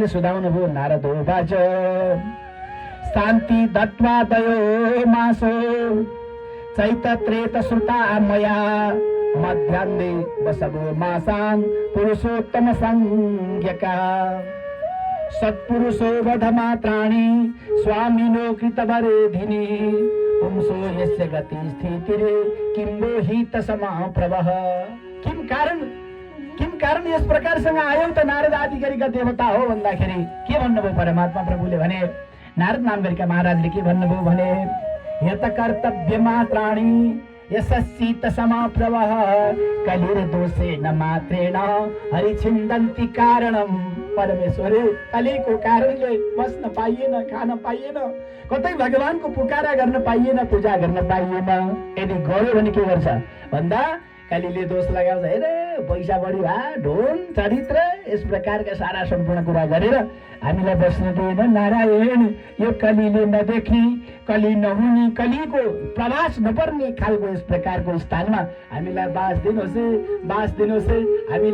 सुधाउनु भयो नारद बाज शान्ति दत्वा दयो मासो चैत त्रेत श्रुता मया मध्यान्हे बसवो मासान् पुरुषोत्तम संज्ञका सत्पुरुषो वधमात्राणि स्वामिनो कृतवरेधिनी पुंसो यस्य गति स्थितिरे किम्बो हित समाप्रवः। किम कारण यस प्रकारसँग आयौ त नारद आदि गरीका देवता हो भन्दाखेरि के भन्नुभयो परमात्मा प्रभुले भने, नारद नाम गरेका महाराजले के भन्नुभयो भने, यत कर्तव्य मात्राणि यशस्सित समाप्रवः कलिर्दोषेन मात्रेण हरिछिन्दन्ति कारणम। परमेश्वर कलिको कारणले बस्न पाइएन, खान पाइएन, कतै भगवानको पुकारा गर्न पाइएन, पूजा गर्न पाइएन। यदि गर्यो भने के गर्छ भन्दा कलिले दोष लगाउँछ, हेर पैसा बढी भए ढोन चरित्र यस प्रकारका सारा सम्पूर्ण कुरा गरेर हामीलाई बस्न दिएन। नारायण, यो कलिले नदेखि, कलि नहुने, कलिको प्रवास नपर्ने खालको यस प्रकारको स्थानमा हामीलाई बास दिनुहोस्, बास दिनुहोस्। हामी